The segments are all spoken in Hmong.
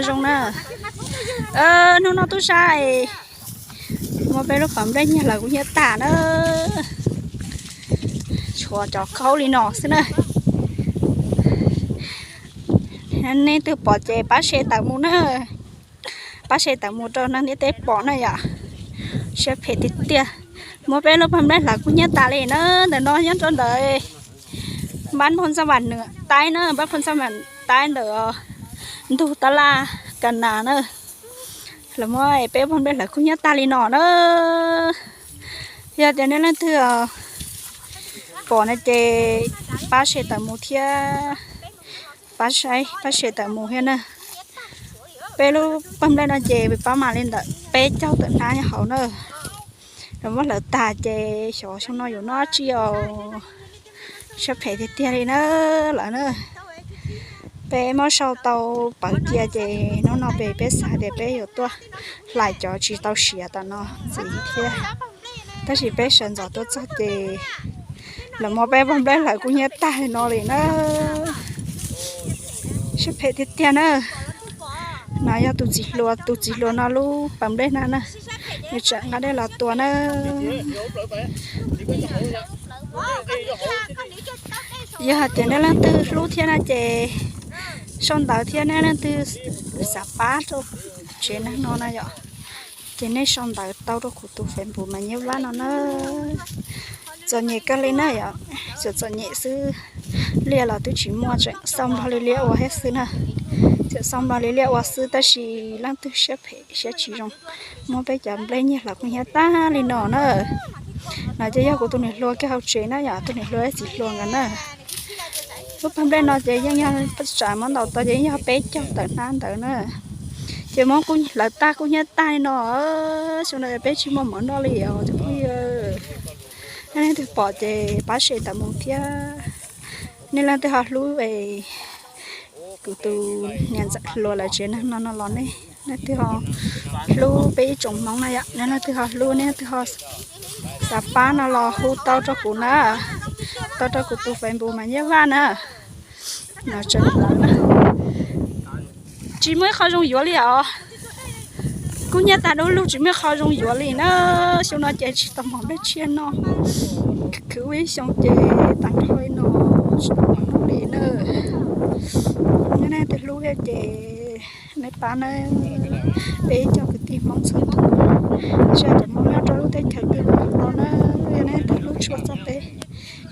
Zoo na. Hnub no tub sab muab peb lub pas nplej nyiag hlawv kub hnyiab tag na. Tshuav cov khaub li no xwb na. Nej leej twg pom ces pab share tawm mus na. Pab share tawm mus rau neeg ntiaj teb pom na yom. Siab phem tiag tiag. Muab peb lub pas nplej hlawv kub hnyiab tas li na. Ntawm no nyob rau ntawm npab Phoo Xab Vam Taib na, npab Phoo Xab Vam Taib ntawm ntug tab laj Ka Nas na. Lawv muab peb pas nplej hlawv kub hnyiab tag li no na. Yog tias nej leej twg pom no ces pab share tawm mus thiab. Pab saib, pab share tawm mus thiab na. Peb lub pas nplej no ces pab mas li ntawm peb caug tawm hnab nyob hauv na. Lawv muab hlawv tag ces xyov xyoo no yuav noj dab tsi os. Siab phem tiag tiag li na lawm na. Peb muab sau tau pawv cia ces hnub no peb, peb xav tias peb yuav tuaj hlais cov tsis tau siav tom no ntxiv thiab. Tab sis peb sawv ntxov tuaj txog ces lawv muab peb pas nplej hlawv kub hnyiab tag li no li na. Siab phem tiag tiag na. No yog tus txiv hluas, tus txiv hluas no lub pas nplej no na. Nws tseem nqa dej los tua na. Yog hais tias nej leej twg hlub thiab no ces sau ntawv thiab, nej leej twg xav pab rau tsev neeg no na yom, ces nej sau ntawv tau rau kuv tus Facebook Mas Nyiaj Vaj no na. Txom nyem kawg li na yom, txom txom nyem xwb. Liaj los twb tsis muaj, tseem xauj nplog li liaj ua thiab xwb na. Tseem xauj nplog li liaj ua xwb tab sis leej twg siab phem siab tsis zoo, muab peb cov nplej nyiag hlawv kub hnyiab tag li no na. No ces yog kuv tus niam hluas kiag hauv tsev na yom, tus niam hluas ib txiv hluas nkawd na. Lub pas nplej no ces yeej yog tsam muab ntaus tau ces yeej yog peb caug tawm hnab ntawd na. Ces muab hlawv tag kub hnyiab tag li no, xyoo no peb tsis muaj mov noj li os cov phooj ywg. Nej leej twg pom ces pab share tawm mus thiab. Nej leej twg ho hlub es kuv tus niam ntxawm hluas lawv tsev neeg no no los nej leej twg ho hlub peb ib tsoom Hmoob na yom, nej leej twg ho hlub, nej leej twg ho xav pab no los hu tau rau kuv na, tau rau kuv tus Facebook Mas Nyiaj Vaj na. No tseem hlawv na. Tsis muaj ib qho zoo yuav li os. Kub hnyiab tag dub lug tsis muaj ib qho zoo yuav li na. Xyoo no ces tsis tau mov nplej tshiab noj. Khwv ua ib xyoo ces tag nrho li no tsis tau mov noj li na. Yog nej leej twg hlub thiab ces nej pab na. Peb ib co kwv tij Hmoob txhua tus, tsis hais cov Hmoob nyob rau lub teb chaws twg los na, yog nej leej twg hlub tshua txog peb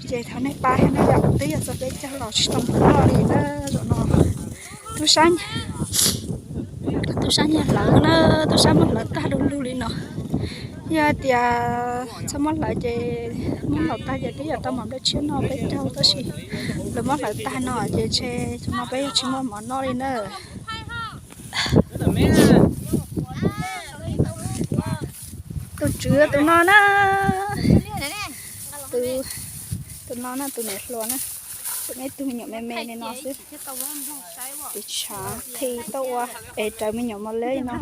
ces thov nej pab thiab na yom. Twb yog txog peb caug los tsis tau mov noj li na. Zaum no tub sab, tub sab nyiag hlawv na, tub sab muab hlawv tag du lug li no. Yog hais tias txhob muab hlawv ces, muab hlawv tag ces twb yuav tau mov nplej tshiab noj peb caug, tab sis lawv muab hlawv tag no ces ntshe zaum no peb yuav tsis muaj mov noj li na. Tus tswv tus no na, tus no na, tus niam hluas na, tus me tug me nyuam me me li no xwb. Tus tshav qhi tuaj ua es raws me nyuam mos liab li no,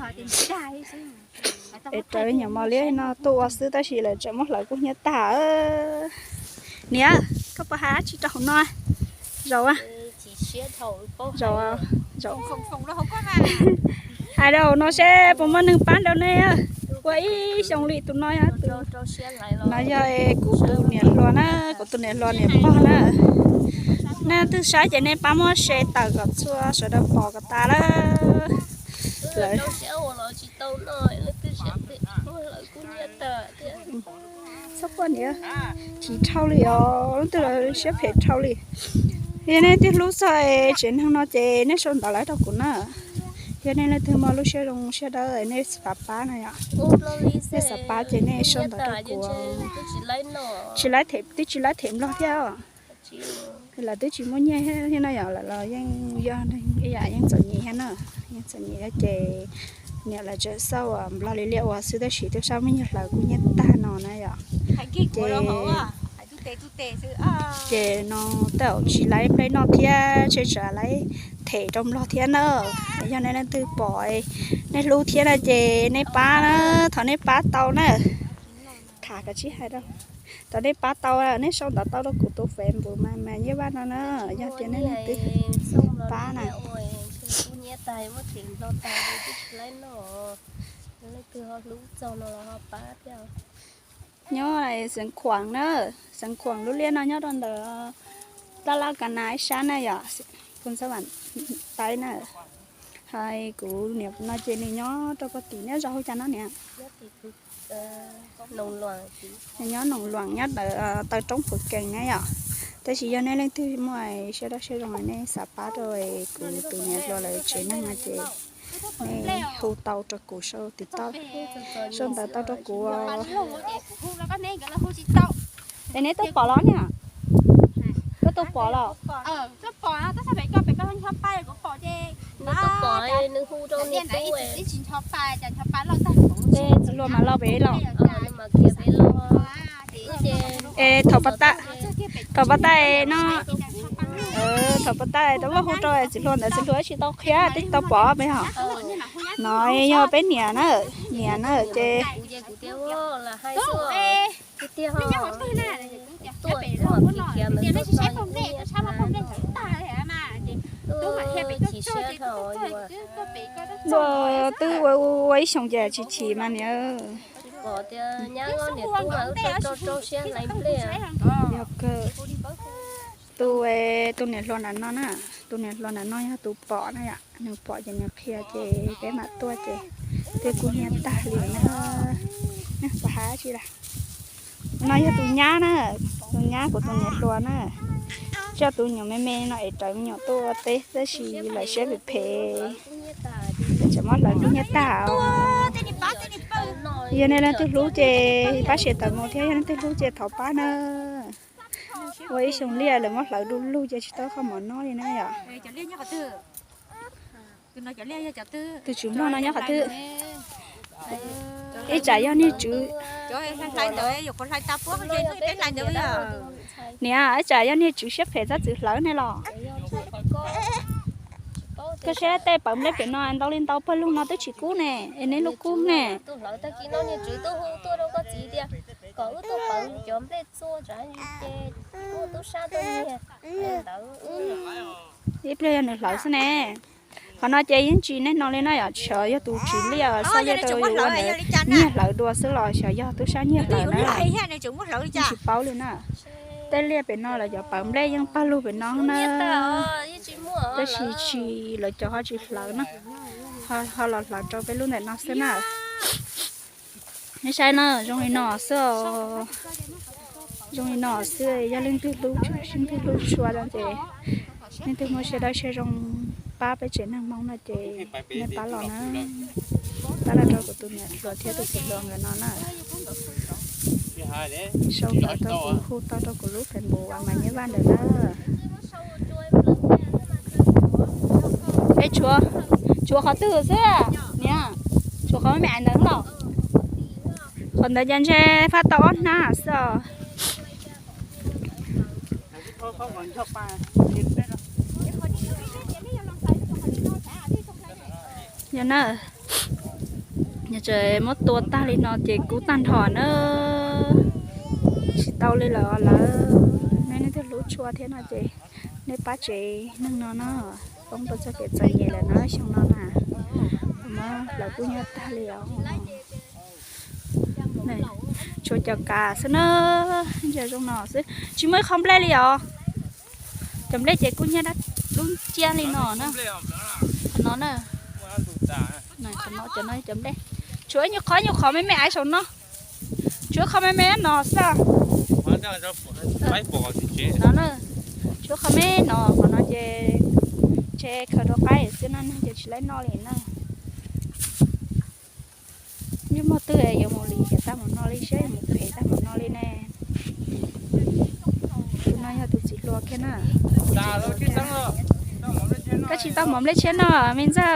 es raws me nyuam mos liab li no tuaj ua xwb tab sis lawv tseem muab hlawv kub hnyiab tag. Niam, koj puas hais dab tsi rau hauv no? Zaum, zaum, zaum, hais rau hauv no seb puas muaj neeg pab rau nej. Ua ib xyoo li tus no, no yog kuv tus niam hluas na, kuv tus niam hluas niam pog na. Nej twg saib ces nej pab muab share tawm kom txhua sawv daws pom kom tas lawm. Lawv txhob quaj niam, chim dhau li os, leej twg los siab phem dhau li. Yog nej twg hlub txog tsev neeg no ces nej sau ntawv los rau kuv na. Yog nej leej twg muaj lub siab zoo siab dawb nej xav pab no yom, nej xav pab ces nej sau ntawv rau kuv. Tsis laib them, twb tsis laib them nplog thiab. Lawv twb tsis muaj nyiaj thiab no yom, lawv los yeej yog ib yam yeej txom nyem thiab na, yeej txom nyem thiab ces niam lawv tseem xauj nplog li liaj ua xwb tab sis tub sab muab nyiag hlawv kub hnyiab tag no na yom. Ces, ces no tej zaum tsis laib nplej noj thiab ntshe tsam laib them rau nplog thiab na. Yog nej leej twg pom nej hlub thiab na ces nej pab na, thov nej pab tau na. Tham kom tsis hais rau, thov nej pab tau, nej sau ntawv tau rau kuv tus Facebook Mas Nyiaj Vaj no na. Yog tias nej leej twg pab na, Tas muab tsev nplog tas li twb tsis laib noj, leej twg ho hlub txog no los ho pab thiab. Nyob Xeev Khuam na, Xeev Khuam lub liaj no nyob rau ntawm Tab Laj Ka Nas ib sab na yom, Phoo Xab Vam Taib na. Hais kuv niam no ces nws nyob rau pem tim nyob zos hu cas no niam? Nws nyob Noom Luam nyob ntawm taw roob Phuv Kees na yom. Tab sis yog nej leej twg muaj siab dawb siab zoo nej xav pab rau kuv tus niam hluas lawv tsev neeg no ces nej hu tau rau kuv sau TikTok, sau ntawv tau rau kuv. Es neb tuaj pom los niam? Koj tuaj pom los? Txiv hluas mas los pem los. Es thaum pab taj, thaum pab taj no, thaum pab taj tau muab hu rau txiv hluas ntawd txiv hluas tsis tau qhia twb tsis tau pom peb hos. No yog peb niam na, niam na ces twb ua ib xyoos ces tsis chim mas niam. Yog kawg. Tus, tus niam hluas nram no na, tus niam hluas nram no yog tus pom na yom, nws pom ces nws qhia ces peb mam tuaj ces twb kub hnyiab tag li na. Pab hais tsis las. No yog tus nyab na, tus nyab kuv tus niam hluas na. Coj tus nyuam me me no es raws me nyuam tuaj ua teb tab sis lawv siab phem phem, lawv tseem muab hlawv kub hnyiab tag. Yog nej leej twg hlub ces pab share tawm mus thiab, yog nej leej twg hlub ces thov pab na. Ua ib xyoos liaj lawv muab hlawv du lug ces tsis tau qhov mov noj li na yom. Tus tswv Nplog no nyob qhov twg? Ib tsam yog niag tswv, niam, ib tsam yog niag tswv siab phem txhob txwm hlawv ne los. Koj saib tej pawv nplej pem no ntau li ntau pawg lug no twb tsis kub ne, es neb lub kub ne. Ib pliag yog nws hlawv xwb ne. Qhov no ces yeej tsis neeg no li na yom, xyov yog tus tswv liaj xaj liaj rau yus ua ntawd nyiag hlawv dua xwb los xyov yog tub sab nyiag hlawv na, yeej tsis paub li na. Tej liaj pem no lawv cov pawv nplej yeej pawg lug pem no na, tab sis tsis, lawv cov ho tsis hlawv na, ho los hlawv rau peb lub ntawm no xwb na. Nej saib na, zoo li no xwb os. Zoo li no xwb, yog leej twg hlub, leej twg hlub tshua no ces, leej twg muaj siab dawb siab zoo pab peb tsev neeg Hmoob no ces nej pab los na. Pab los rau kuv tus niam hluas thiab tus txiv hluas nkawd no na. Sau ntawv rau kuv, hu tau rau kuv lub Facebook uas Maiv Nyiaj Vaj ntawd na. Es tshuav, tshuav qhov twg xwb niam? Tshuav qhov me me ntawd los? Qhov ntawd cas ntshe faj tau ob hnab xwb os. Yog na, muab tua tag li no ces kub tag nrho na. Tsis tau li lawm lawm, nej leej twg hlub tshua thiab no ces nej pab tsev neeg no na, poob rau txoj kev txom nyem lawm na xyoo no na. Muab hlawv kub hnyiab tag li os. Tshuav cov kav xwb na, ntsia zoo no xwb, tsis muaj ib qho nplej li os. Cov nplej ces kub hnyiab dab dub nciab li no na. Qhov no na, cov no cov nplej, tshuav ib nyuag qhov, ib nyuag qhov me me aiv saum no. Tshuav qhov me me no xwb. No na, tshuav qhov me no, qhov no ces ntshe khaws rau qaib xwb no, neeg ces tsis laib noj li na. Yeej muaj twg yuav mus li ces tag mus no li, siab yuav mus phem tag mus no li ne. Tus no yog tus txiv hluas kiag na. Koj tsis tau mov nplej tshiab noj me ntxawg,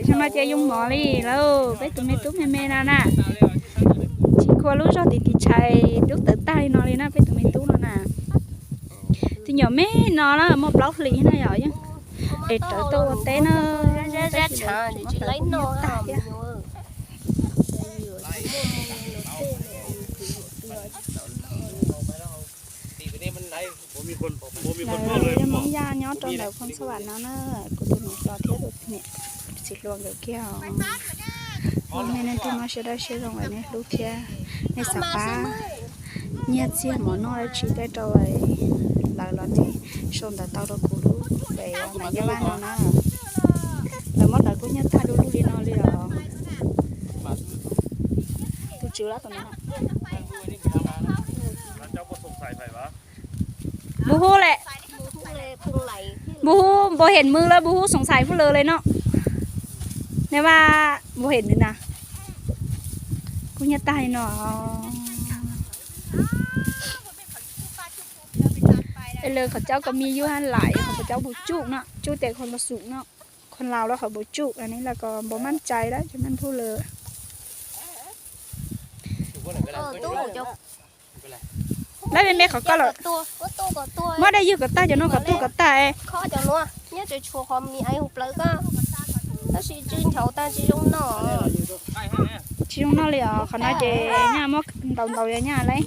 xyoo no ces yoo mov li lauj, peb tus me tub me me no na. Tsis khuam lub zog tim tiv tshais dub tawv tag li no li na, peb tus me tub no na. Tus nyuam me no na muaj plaub hlis na yom, yeej es rawv tuaj ua teb na, tab sis tsis laib noj tag thiab. Lawv yog Hmoob Yaj nyob rau ntawm Phoos Xab Vam no na, kuv tus niam hluas thiab tus niam txiv hluas nkawd kiag os. Nej leej twg muaj siab dawb siab zoo lawm nej hlub thiab nej xav pab nyiaj txiag mov noj dab tsi tej rau lawv los nej sau ntawv tau rau kuv lub pem Maiv Nyab Laj no na. Lawv muab lawv kuj nyiaj tag du lug li no li os. Tus tswv los tus no. Npu hu lawm, npu hu npau hem mws lawm, npu hu xoom xais puj lawm li no. Neb vaj npau hem nws na, kuj nyiaj tag li no. Es lawv qhov cau ko me yug ha laim, qhov cau mus tsuj no, tsuj tes kho los xum no, kho laus lawm qhov mus tsuj, a ne los ko npau maj cai lawm, cov maj npuj lawm. Lawv me me qhov ko lawm, muab dej ywg kom tag, cov no kom tuag kom tag. Tsis zoo noj li os, qhov no ces nyaj muab ntaus ntaus yog nyaj lawm.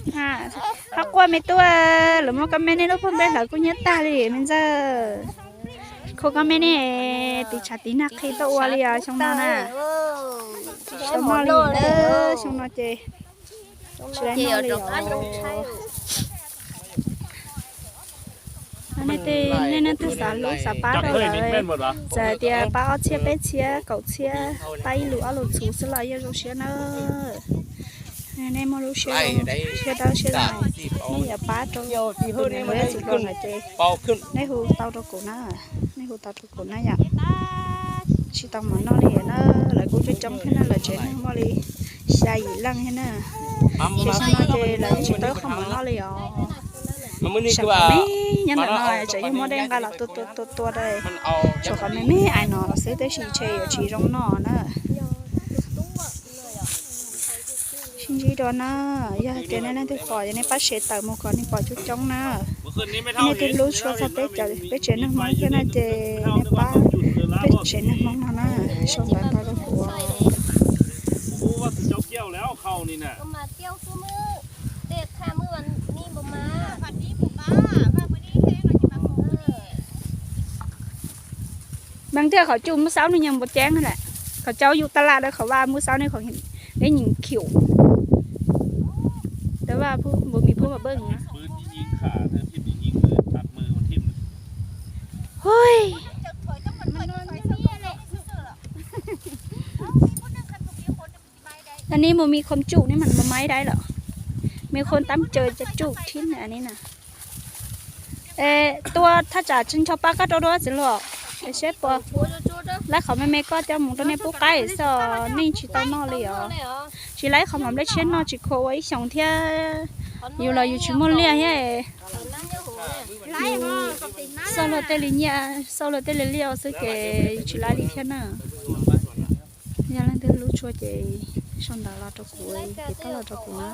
Qhov quaj me tub, lawv muab koj me nej lub phaj npej hlawv kuj nyiaj tag li me ntxawg. Kho koj me nej tiv tshav tiv nag qhi tuaj ua li os xyoo no na. Tsis tau noj li, xyoo no ces tsis tau noj li os. Nej tej, nej leej twg xav hlub xav pab rau lawv, txawm hais tias pab ob txhiab peb txhiab kaum txhiab, pab ib lus ob lus txhuv xwb los yeej zoo siab nawb. Nej muaj lub siab, siab dawb siab zoo, nej yuav pab rau tus niam hluas txiv hluas ntawd ces nej hu tau rau kuv na, nej hu tau rau kuv na yom. Tsis tau mov noj li na, lawv kuj coob coob thiab na, lawv tsev neeg muaj li xya yim leej thiab na. Ces xyoo no ces lawv tsis tau qhov mov noj li os. Tsam qhov me nyob ntawm no tseem yog muab dej nqa los tua tua tua tua, tshuav qhov me me ais no los xwb, tab sis ntshe yuav tsis zoo noj na. Sib ntsib dua na, yog hais tias nej leej twg pom ces nej pab share tawm mus kom nej pom coob coob na. Nej twg hlub tshua txog peb cov, peb tsev neeg Hmoob thiab na ces nej pab peb tsev neeg Hmoob no na, sau ntawv tau rau kuv. Npam tiag, qhov cub muab xaub nws nyeeg npua ceeb lawm, qhov cau yus tab laj dawb qhov vaj muab xaub nws qhov deb nyeeg khium. Tab vaj npua me phub mas npawj na. Anv neb mus me khom tsuj neb mas npau maib daib lawm, me khom tab caw cov tsuj thib na ne na. Tua thaj tsam tsis ncho pab koj rau dua txiv hluas, es seb puas laib qhov me me koj coj mus rau nej pub qaib xwb, nej tsis tau noj li os. Tsis laib qhov mov nplej tshiab noj tsis khuam ua ib xyoos thiab, yus los yus tsis muaj liaj thiab. Xauj luag tej li nyiaj, xauj luag tej li liaj xwb ces yus tsis laib li thiab na. Yog leej twg hlub tshua ces sau ntawv los rau kuv, ces pab los rau kuv na.